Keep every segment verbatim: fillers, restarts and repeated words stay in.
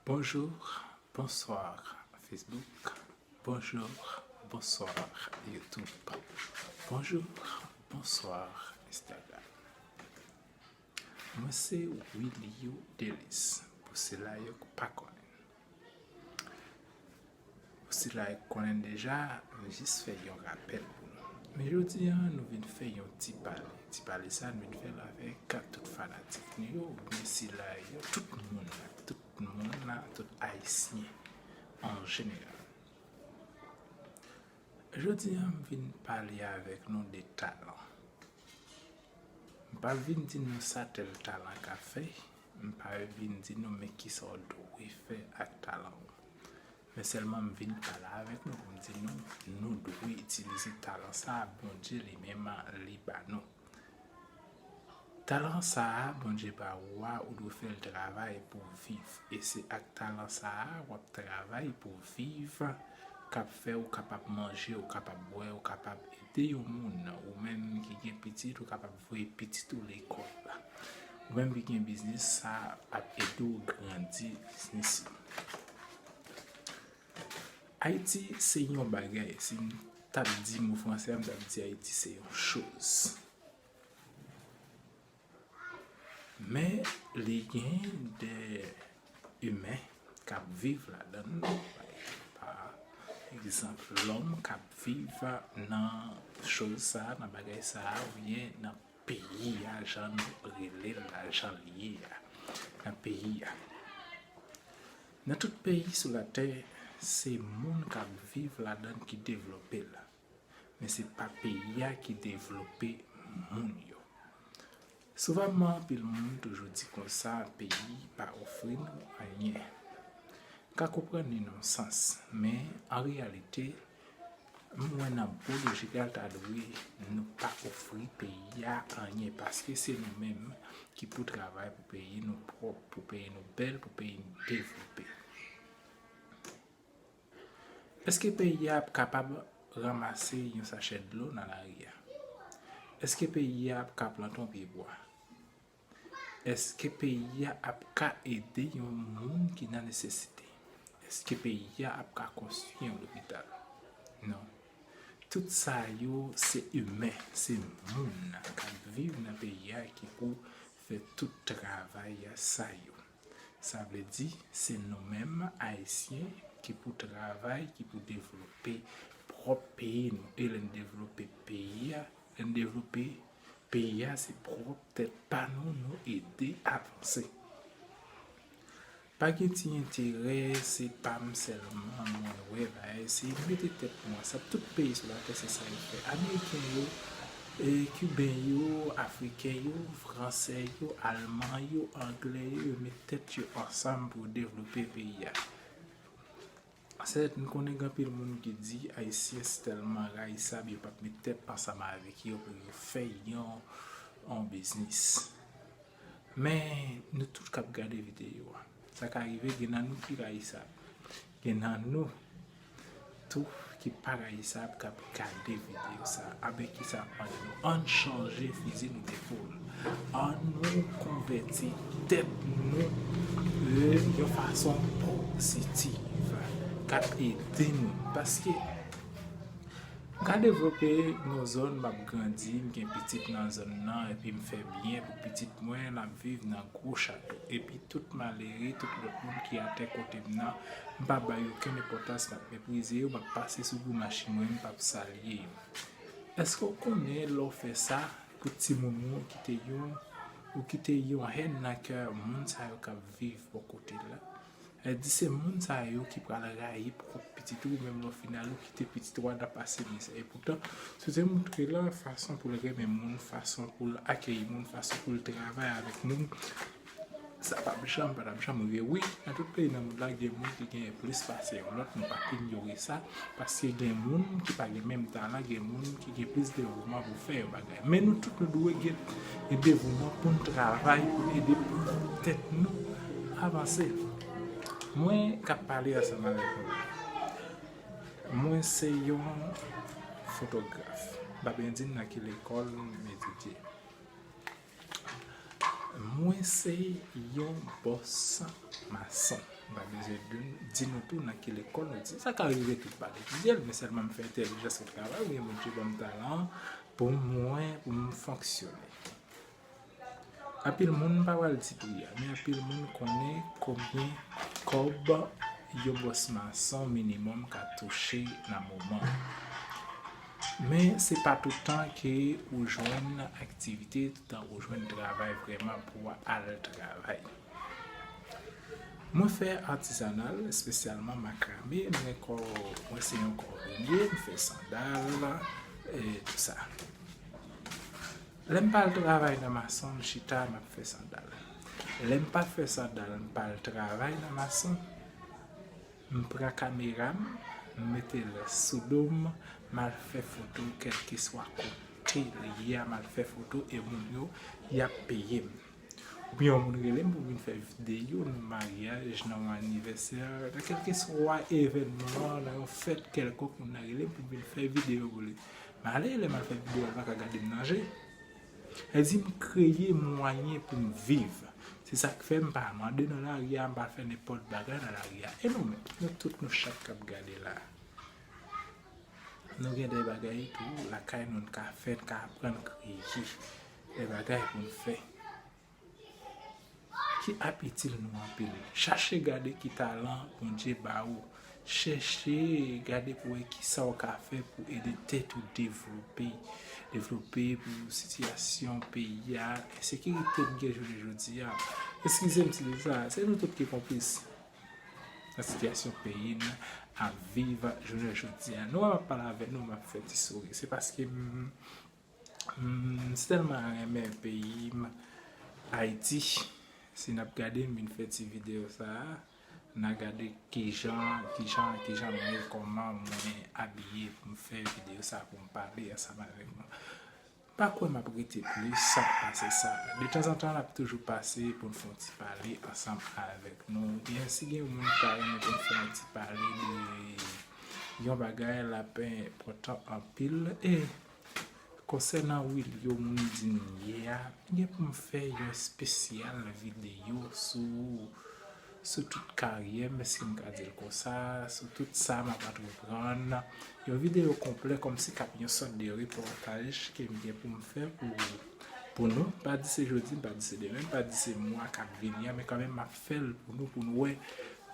Bonjour, bonsoir Facebook, bonjour, bonsoir YouTube, bonjour, bonsoir Instagram. Mwen se Wilio Delis, pou sila yo k pa konnen. Pou sila yo k konnen deja, m jis fè yon rapèl pou nou. Men jodi a, nou vin fè yon ti pale. Ti pale sa, nou vin fè l avèk tout fanatik nou yo, oubyen sila yo, tout moun, tout moun la, tout Ayisyen an jeneral. Jodi a, m vin pale avèk nou de talan. M pa vin di nou sa tèl talan ka fè, m pa vin di nou men kisa w dwe fè ak talan w. Men sèlman m vin pale avèk nou pou m di nou, nou dwe itilize talan sa a Bondye li menm li ba nou. Talan sa a Bondye ba ou a, ou dwe fè l travay pou w viv. E se ak talan sa a w ap travay pou w viv, k ap fè ou kapab manje, ou kapab bwè, ou kapab ede yon moun. Ou menm ki gen pitit, ou kapab voye pitit ou lekòl. Ou menm ki gen biznis, sa ap ede w grandi biznis ou. Ayiti se yon bagay, si m t ap di mo franse a, m t ap di Ayiti se yon choz. Men li gen de imen k ap viv ladan l, pa egzanp, lòm k ap viv nan choz sa a, nan bagay sa a, oubyen nan peyi a, jan nou rele l la, jan l ye a, nan peyi a. Nan tout peyi sou latè, se moun k ap viv ladan l ki devlope l. Men se pa peyi a ki devlope moun yo. Souvanman, anpil moun toujou di konsa, peyi pa ofri nou anyen. M ka konprann li nan yon sans, men an reyalite, m wè nan bon lojik la, l ta dwe nou pa ofri peyi a anyen, paske se nou menm ki pou travay pou peyi nou pwòp, pou peyi nou bèl, pou peyi nou devlope. Èske peyi a ap kapab ranmase yon sachè dlo nan lari a? Èske peyi a ap ka plante yon pye bwa? Èske peyi a ap ka ede yon moun ki nan nesesite? Èske peyi a ap ka konstwi yon lopital? Non. Tout sa yo se imen, se moun k ap viv nan peyi a ki pou fè tout travay sa yo. Sa vle di, se nou menm Ayisyen ki pou travay, ki pou devlope pwòp peyi nou. E lè n devlope peyi a, lè n devlope peyi a, se pwòp tèt pa nou, nou ede avanse. Pa gen ti enterè, se pa m sèlman mwen wè bagay, se mete tèt nou ansanm. Tout peyi sou latè, se sa yo fè. Ameriken yo, e, Kiben yo, Afriken yo, Fransè yo, Alman yo, Anglè yo, yo met tèt yo ansanm pou yo devlope peyi a. Sèt, m konnen gen anpil moun ki di Ayisyen se tèlman rayisab, yo p ap met tèt ansanm avèk yo pou yo fè yon, yon biznis. Men, nou tout k ap gade videyo a, sa ka rive gen nan nou ki rayisab. Gen nan nou tou ki pa rayisab k ap gade videyo sa a. Abe kisa m mande nou? Ann chanje fizi nou depòl. Ann nou konvèti tèt nou, e, yon fason pozitiv k ap ede nou. Paske m ka devlope yon zòn, m ap grandi, m gen pitit nan zòn nan, epi m fè byen pou pitit mwen, l ap viv nan gwo chato. Epi tout malere, tout lòt moun ki atè kote m nan, m p ap ba yo okenn enpòtans, m ap meprize yo, m ap pase sou gwo machin mwen, m p ap salye yo. Èske w konnen lè w fè sa pou timoun ou, ou kite yon, ou kite yon hèn nan kè moun sa yo k ap viv bò kote l la? Sa vle di se moun sa yo ki pral rayi pwòp pitit ou, menm lè w fin ale, ou kite pitit ou a nan pase mizè. Epoutan, si w te montre l fason pou l renmen moun, fason pou l akeyi moun, fason pou l travay avèk moun, sa p ap janm, pa t ap janm rive. Wi, nan tout peyi nan mond la, gen moun ki genyen plis pase yon lòt, nou pa inyore sa, paske gen moun ki pa gen menm talan, gen moun ki gen plis devouman pou fè yon bagay. Men nou tout, nou dwe gen, gen devouman pou n travay, pou n ede pwòp tèt nou avanse. Mwen k ap pale ansanm avèk nou la, mwen se yon fotograf. M pa byen di n nan ki lekòl m etidye. Mwen se yon bòs mason. M pa bezwen di, di nou tou nan ki lekòl nou te. Sa ka rive tout pa etidye l, men sèlman m fè entèlijans ou travay, oubyen Bondye ban m talan pou mwen, pou m fonksyone. Anpil moun, m pa pral di pri a, men anpil moun konnen konbyen kòb yon bòs mason minimòm ka touche nan moman. Men se pa tout tan ke ou jwenn aktivite, tout tan ou jwenn travay vrèman pou w al travay. Mwen fè atizanal, espesyalman makrame, mwen kò, mwen se yon kòdonye, m fè sandal, e tou sa. Lè m pa al travay nan mason, m chita, m ap fè sandal. Lè m pa fè sandal, m pa al travay nan mason, m pran kamera m, m mete l sou do m, m al fè foto kèlkeswa kote l ye a, m al fè foto e moun yo, y ap peye m. Oubyen yon moun rele m pou m vin fè videyo nan maryaj, nan yon anivèsè, nan kèlkeswa evènman, nan yon fèt kèlkonk, moun nan rele m pou m vin fè videyo pou li. M ale, lè m al fè videyo a, l pa ka gade m nan je. Sa di m kreye mwayen pou m viv. Se sa k fè m pa mande nan lari a, m pa fè nenpòt bagay nan lari a. E nou menm, nou tout nou chak k ap gade la. Nou gen de bagay tou lakay nou, n ka fè, n ka aprann kreye. De bagay pou n fè ki ap itil nou anpil. Chache gade ki talan Bondye ba ou. Chèche gade pou wè kisa w ka fè pou ede tèt ou devlope. Devlope pou sitiyasyon peyi a. Ensekirite n gen jounen jodi a. Eskize m si m di sa, se nou tout ki konplis nan sitiyasyon peyi n ap viv jounen jodi a. Nou wè m ap pale avè nou, m ap fè ti souri. Se paske m, m, m tèlman renmen peyi m, Ayiti. Si n ap gade m vin fè ti videyo sa a, n a gade kijan, kijan, kijan mwen, kòman mwen abiye pou m fè videyo sa a, pou m pale ansanm avèk nou. Pa kwè m ap rete plis pase sa. Detanzantan, n ap toujou pase pou n fè yon ti pale ansanm avèk nou. Oubyen si gen yon moun ki ta renmen pou n fè yon ti pale de yon bagay, l ap enpòtan anpil. E konsènan Wilio, moun di m ye a, m gen pou m fè yon espesyal videyo sou sou tout karyè m, si m ka di l konsa, sou tout sa m ap antreprann. Yon videyo konplè kòmsi k ap yon sòt de repòtaj ke m gen pou m fè pou, pou nou. M pa di se jodi, m pa di se demen, m pa di se mwa k ap vini an, men kanmenm m ap fè l pou nou, pou nou wè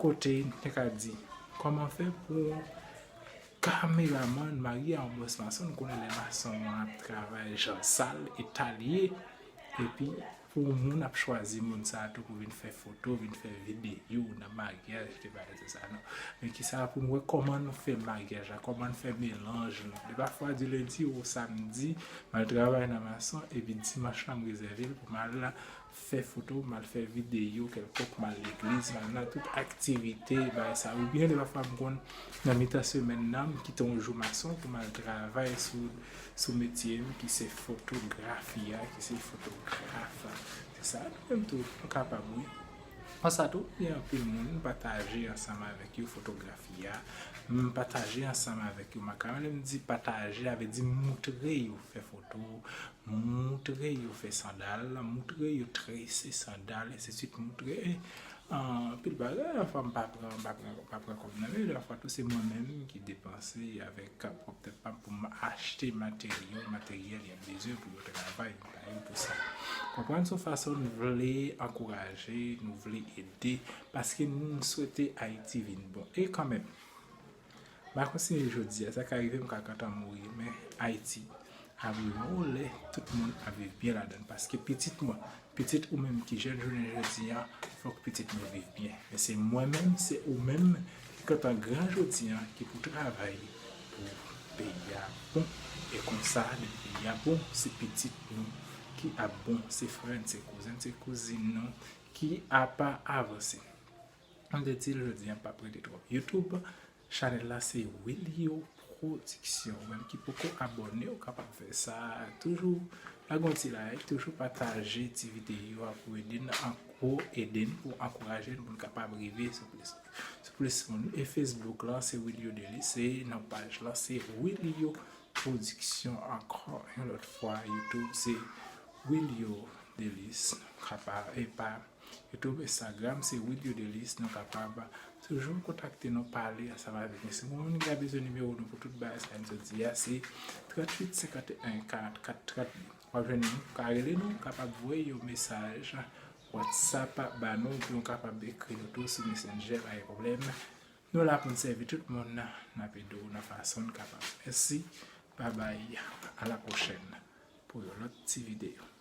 kote, m te ka di, kòman fè pou kameramann marye a yon bòs mason, nou konnen lè mason an ap travay jan sal e ta l ye. Epi, pou moun ap chwazi moun sa a tou pou vin fè foto, vin fè videyo nan maryaj, te bagay se sa non. Men kisa pou nou wè kòman nou fè maryaj la, kòman nou fè melanj nou. De pafwa di lendi ou samdi, m al travay nan mason, epi dimanch la m rezève l pou m al fè foto, m al fè videyo kèlkonk, m al legliz, m al nan tout aktivite, bagay sa. Oubyen de pafwa m konn nan mitan semèn nan, m kite yon jou mason pou m al travay sou, sou metye m ki se fotografi a, ki se fotograf. Se sa, nou menm tou, nou kapab, wi. Konsa tou, gen anpil moun, m pataje ansanm avèk yo fotografi a, m pataje ansanm avèk yo makrame. Lè m di pataje, sa vle di moutre yo fè foto, moutre yo fè sandal, moutre yo trese sandal, ensidswit, moutre, eh, anpil bagay. Anfwa, m pa pran, m pa pran, m pa pran kòb nan men yo, anfwa tou se mwen menm ki depanse avèk pwòp tèt pa m pou m achte materyo, materyèl y ap bezwen pou yo travay, m pa yo pou sa. Konprann? Se yon fason nou vle ankouraje, nou vle ede, paske nou swete Ayiti vin bon. E kanmenm, m pa konsidere jodi a, sa ka rive m ka gentan mouri, men Ayiti ap rive yon lè, tout moun ap viv byen ladan l, paske pitit mwen, pitit ou menm ki jèn jounen jodi a, fòk pitit nou viv byen. Men se mwen menm, se ou menm ki gentan gran jodi a, ki pou travay pou peyi a bon. E konsa, depi peyi a bon, se pitit nou ki ap bon, se frè n, se kouzen n, se kouzin nou ki ap avanse. M te di l jodi a, m p ap rete twòp. YouTube, chanèl la se Wilio Production. Ou menm ki poko abòne, ou kapab fè sa. Toujou lage yon ti like, toujou pataje ti videyo a pou ede n, anko-, ede n, pou ankouraje n, pou n kapab rive sou plis, sou plis moun. E Facebook la, se Wilio Delis, e nan paj la, se Wilio Production ankò yon lòt fwa. YouTube, se Wilio Delis. Kapab, e pa YouTube, Instagram, se Wilio Delis, nou kapab toujou kontakte nou, pale ansanm avèk nou. Si yon moun gen bezwen nimewo nou pou tout bagay sa n sot di a, se tranntuit senkanteyen karannkat trant. W ap jwenn nou, ka rele nou, kapab voye yon mesaj WhatsApp ba nou, epi w kapab ekri nou tou sou Messenger, pa gen pwoblèm. Nou la pou n sèvi tout moun, n ap ede w nan fason n kapab. Mèsi, babay, a la pwochèn pou yon lòt ti videyo.